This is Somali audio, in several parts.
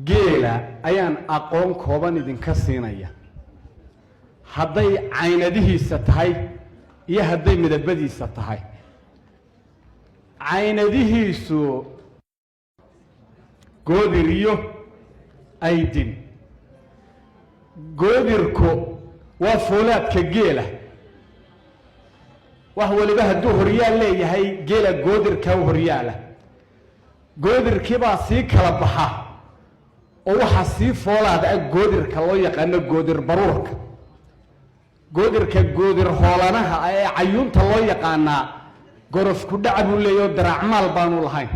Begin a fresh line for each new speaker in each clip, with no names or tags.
Geela ayaan aqoon kooban idinka siinaya, hadday caynadihiisa tahay iyo hadday midabadiisa tahay. Caynadihiisu goodir iyo aydin. Goodirku waa foolaadka geela. Wax waliba hadduu horyaal leeyahay, geela goodirkaa u horyaala. Goodirkiibaa sii kala baxa oo waxaa sii foolaad ah goodirka loo yaqaano goodir baruurka. Goodirka goodir hoolanaha ah ee cayuunta loo yaqaanaa gorof ku dhaca buu leeyahy oo diraacmaal baanu lahayn.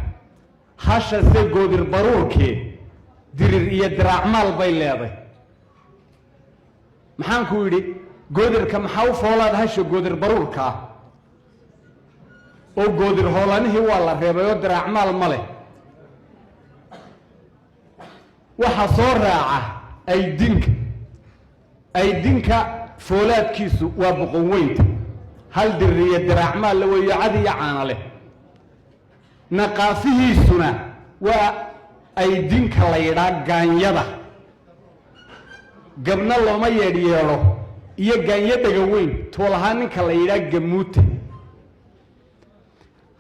Hashase goodir baruurkii dirir iyo diraacmaal bay leeday. Maxaan ku yidhi? Goodirka maxaa u foolaad? Hasha goodir baruurka ah oo goodir hoolanihii waa la reebay oo diraacmaal ma leh. Waxaa soo raaca aydinka. Aydinka foolaadkiisu waa boqon weynta, hal dirriyo diraacmaal la weeyo, cad iyo caana leh. Naqaafihiisuna waa aydinka la yidhaa gaanyada, gabna looma yeedhyeedho, iyo gaanyo dhega weyn tuulahaan ninka la yidhaa gamuute.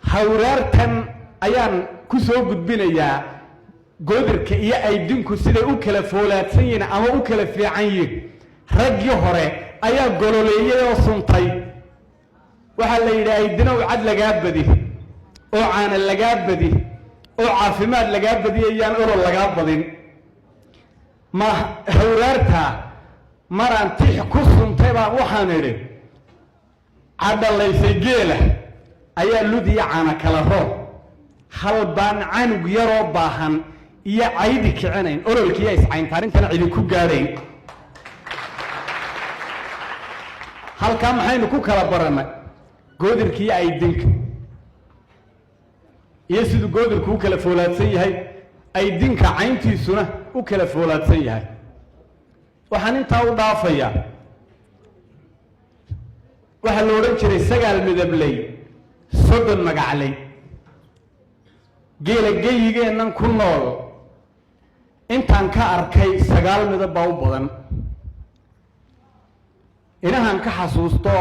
Hawraartan ayaan ku soo gudbinayaa goodirka iyo aydinku siday u kala foolaadsan yihiin ama u kala fiican yihiin. Raggii hore ayaa gololeeyey oo suntay. Waxaa la yidhi, aydinow, cad lagaa badi oo caana lagaa badi oo caafimaad lagaa badiyo, yaan olol lagaa badin. Ma hawraarta maraan tix ku suntay baan waxaan idhi: cadhalaysay geela ayaa lud iyo caana kala roor, hal baan canug yaroo baahan iyo caydi kicinayn, ololkiiyo iscayntaalintana cidi ku gaadhayn. Halkaa maxaynu ku kala barannay? Goodirka iyo aydinka, iyo siduu goodirku u kala foolaadsan yahay, aydinka cayntiisuna u kala foolaadsan yahay. Waxaan intaa u dhaafayaa, waxaa la odhan jiray 9 midabley, 30 magacley. Geela geyigeennan ku nool intaan ka arkay 9 midab baa u badan. Inahan ka xasuusto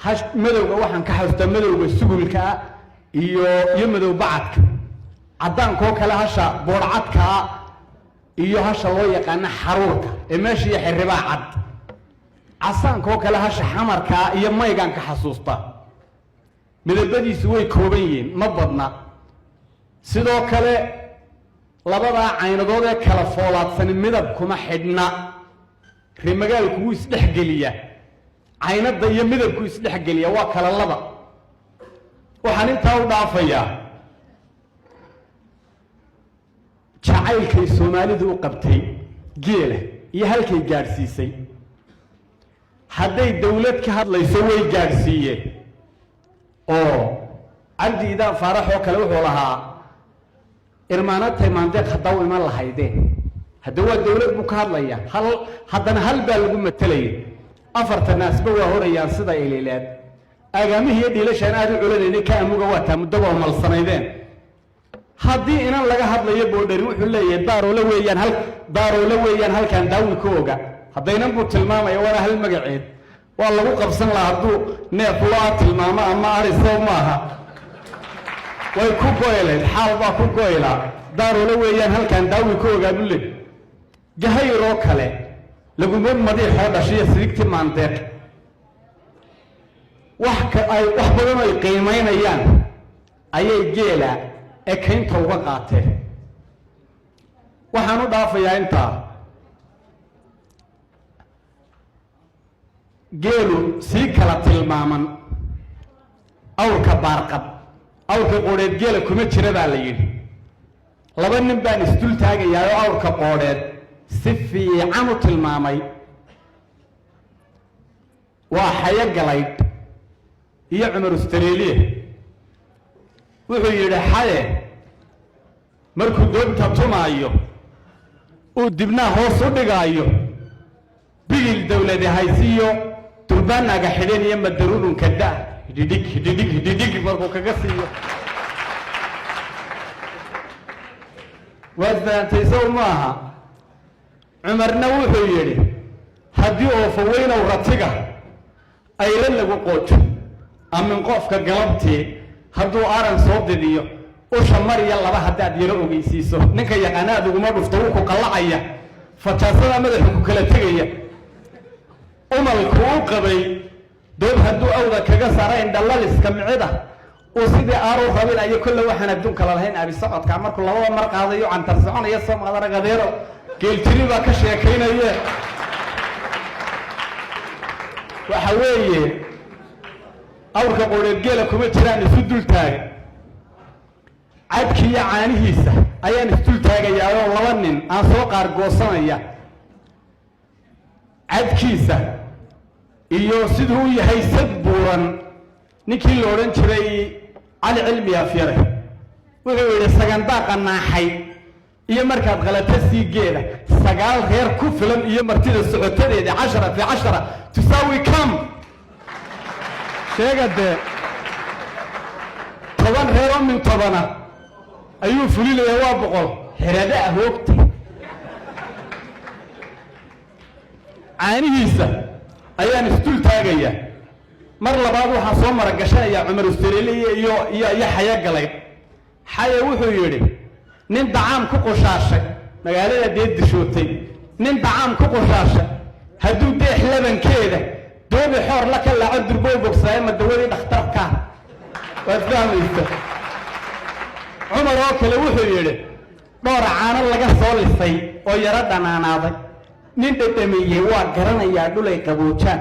hash madowga, waxaan ka xasuustaa madowga sugulkaa iyo madow bacadka, caddaankoo kale, hasha boodhcadkaa iyo hasha loo yaqaano xaruurka ee meesha iyo xirribaa cad, casaankoo kale, hasha xamarkaa iyo maygaan ka xasuustaa. Midabadiisu way kooban yihiin, ma badna. Sidoo kale labadaa caynadood ee kala foolaadsani midab kuma xidhna. Remagaalku wuu isdhexgeliya, caynadda iyo midabku isdhexgeliya, waa kala laba. Waxaan intaa u dhaafayaa jacaylkay Soomaalidu u qabtay geela iyo halkay gaadhsiisay. Hadday dawlad ka hadlayso, way gaadhsiiyeen. Oo Cabdi Idaan Faarax oo kale wuxuu lahaa: irmaanatay maandeeq haddaa u iman lahaydeen. Hadda waa dawlad buu ka hadlaya, hal haddana hal baa lagu matelaya. Afarta naasba waa horayaan sida ilileed, agaamihii iyo dhiilashaan aada u culanaynay ka amuga, waa taa muddoba oo malsanaydeen. Haddii inan laga hadlayo, Boodhari wuxuu leeyahay: daaroole weeyaan hal, daaroole weeyaan halkaan daawi ka oga. Haddaynan buu tilmaamaya, waana hal magaceed. Waa lagu qabsan lahaa hadduu neef lo-a tilmaamo ama ari, soo maaha? Way ku goylayd, xaal baa ku goylaa. Daaroole weeyaan halkaan daawi ka ogaa buu leey. Gahayroo kale laguma madiixoo dhashiyo sidigti maandeeq. Wax ka ay wax badan ay qiimaynayaan ayay geela ekaynta uga qaateen. Waxaan u dhaafayaa intaa. Geelu sii kala tilmaaman. Awrka baarqab, awrka qoodheed geela kuma jira baa la yidhi. Laba nin baan isdul taagayaa oo awrka qoodheed si fiican u tilmaamay, waa Xayo Galaydh iyo Cumar Ustareeliye. Wuxuu yidhi Xaye: markuu doobta tumaayo, uu dibnaa hoos u dhigaayo, bigil dawladi haysiyo, durbaanaaga xidhan iyo madarurunka da, hidhidhig hidhidhig hidhidhig markuu kaga siiyo. Waad fahamtay, sow maaha? Cumarna wuxuu yidhi, haddii oofaweynow ratiga ayla lagu qoojo, amin qoofka galabtii hadduu aran soo didiyo, usha mar iyo laba haddaad yaro ogeysiiso, ninka yaqaana aad uguma dhufto, wuu ku qallacaya, fajaasada madaxu ku kala tegaya. Umalku u qabay doob hadduu awda kaga saarayn dhalaliska micida uu sidii aaru rabinayo. Kolle waxaan adduunka lalahayn abi socodka markuu labada mar qaadayo cantar soconaya. Soo madaragadeero geeljiri baa ka sheekaynaye. Waxa weeye, awrka qoodheed geela kuma jiraan isu dul taaga. Cadkiiyo caanihiisa ayaan isdul taagayaayoo laba nin aan soo qaargoosanaya. Cadkiisa iyo siduu u yahay sad buuran, ninkii la odhan jiray Cali Cilmi Afyare wuxuu yidhi, sagandaaqa naaxay iyo markaad qalata sii geela, 9 reer ku filan iyo martida socotadeeda, 10 fi 10 tusaawi kam? Sheega dee, 10 reer oo min 10-a ayuu fulinayaa, waa 100 xerada ahoogta. Caanihiisa ayaan isdul taagayaa. Mar labaad waxaan soo maragashanayaa Cumar Australia iyo Xayo Galayd. Xaye wuxuu yidhi, nin dacaam ku qushaashay magaalada dee dishootay, nin dacaam ku qushaashay hadduu deex labankeeda doobi xoor la ka laaco, durboo bogsaayo, ma dawadii dhakhtarka waad fahmaysa. Cumar oo kale wuxuu yidhi, dhowr caano laga soo lisay oo yaro dhanaanaaday nin dhadhamiyey waa garanayaa dhulay qaboojaan,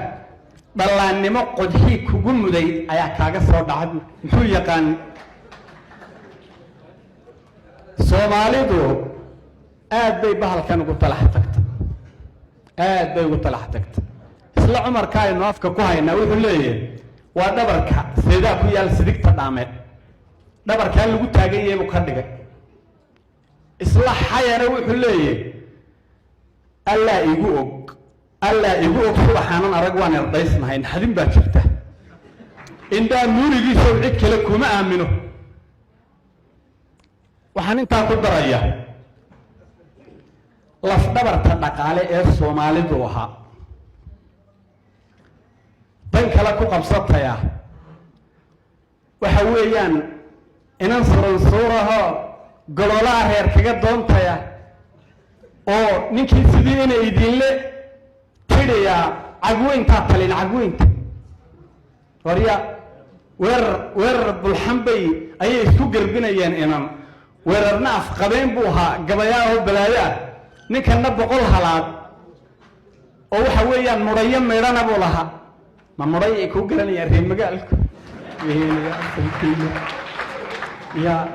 dhallaannimo qodxii kugu muday ayaa kaaga soo dhaca buui. Muxuu yaqaan? Soomaalidu aad bay bahalkan ugu talax tagta, aad bay ugu talax tagta. Isla Cumarka aynu afka ku haynaa wuxuu leeyahay, waa dhabarka seedaa ku yaal sidigta dhaameed, dhabarkaa lagu taagan yahay buu ka dhigay. Isla Xayana wuxuu leeyahay, Allaa igu og, Allaa igu og, subaxaanan arag waan erdaysnahay, naxdin baa jirta, indhaa nuurigiisow cid kale kuma aamino. Waxaan intaa ku daraya, lafdhabarta dhaqaale ee Soomaalidu ahaa dan kale ku qabsataya waxa weeyaan inan suransuurahoo gololaha reer kaga doontaya, oo ninkii sidii inay idinle tidhayaa, cagweyntaa talin, cagweynta warya, weerar weerar bulxan bay ayay isku garbinayeen. Inan weerarna afqabeen buu ahaa, gabayaa oo balaayo ah, ninkanna 100 halaad oo waxa weeyaan mudhayo midhana buu lahaa. Ma mudhay ay kuu garanayaan reer magaalku ya?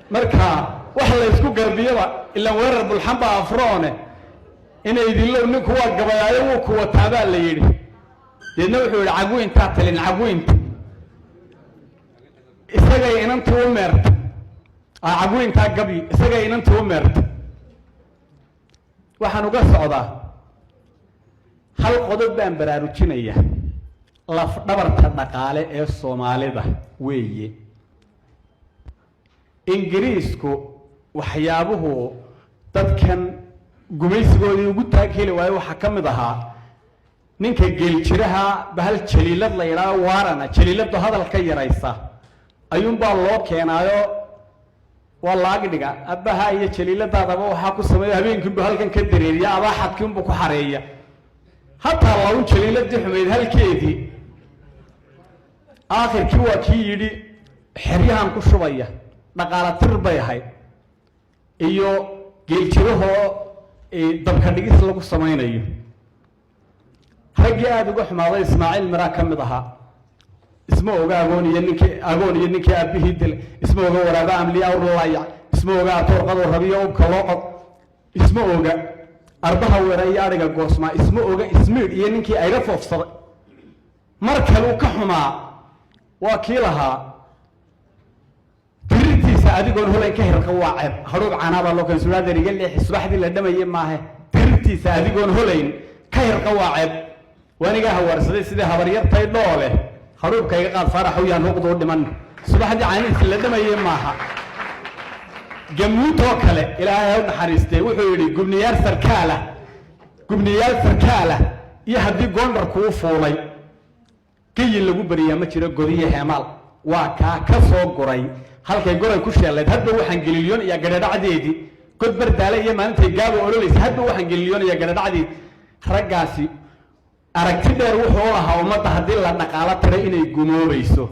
Marka wax la ysku garbiyaba ilaan weerar bulxan baa afroone, inay idinlow ninku waa gabayaayo, wuu ku wataa baa la yidhi. Deedna wuxuu yidhi, cagweyntaa talin, cagweynta isagay inantii u meerta, cagweyntaa gabi isagay inantii u meerta. Waxaan uga socdaa, hal qodob baan baraarujinaya. Lafdhabarta dhaqaale ee Soomaalida weeye. Ingiriisku waxyaabuhu dadkan gumaysigoodii ugu taag heli waayo waxaa ka mid ahaa ninka geeljiraha bahal jaliilad la yidhahdo, waarana jaliiladu hadal ka yaraysa ayuunbaa loo keenaayo, waa laag dhiga. Abbaha iyo jaliiladaadaba waxaa ku sameeyo, habeenkiinbu halkan ka dareeriya, abaaxadkiinbuu ku xareeya, hataa laun jaliiladii xumayd halkeedii. Aakhirkii waa kii yidhi, xeryahan ku shubaya. Dhaqaala tir bay ahayd iyo geeljirahoo dabka dhigis lagu samaynayo. Raggii aada uga xumaaday Ismaaciil Miraa ka mid ahaa. Isma oga agoon iyo ninkii agoon iyo ninkii aabbihii dilay, isma oga waraaba amliya awrlaayac, isma oga atoorqadoo rabiyo ubka loo qod, isma oga arbaha weera iyo adhiga goosmaa, isma oga ismiidh iyo ninkii ayga foofsaday. Mar kaluu ka xumaa waa kii lahaa, tirirtiisa adigoon holayn ka hirqa waa ceeb, hadhuub canaabaa loo keen sudaadeer iga leexi, subaxdii la dhamaye maahe. Tirirtiisa adigoon holayn ka hirqa waa ceeb, waanigaa hawaarsaday sidii habaryartay dhoole, hadhuubka iga qaad Faaraxow, yaan huqdu u dhiman, subaxdii caanihiisa la dhamaye maaha. Gamuutoo kale, Ilaahay ha u naxariistee, wuxuu yidhi: "Gubniyaal sarkaala, gubniyaal sarkaala iyo haddii Gondar kuu fuulay, gayi lagu beriyaa ma jiro godiyo heemaal." Waa kaa ka soo guray halkay goray ku sheelayd. Hadba waxaan gelilyoon iyo gadhadhacdeedii, god bardaale iyo maalintay gaaba ololaysa, hadba waxaan gelilyoonaya gadhadhacdeedii. Raggaasi aragti dheer wuxuu u lahaa ummadda haddii la dhaqaalo tiray inay gumoobayso.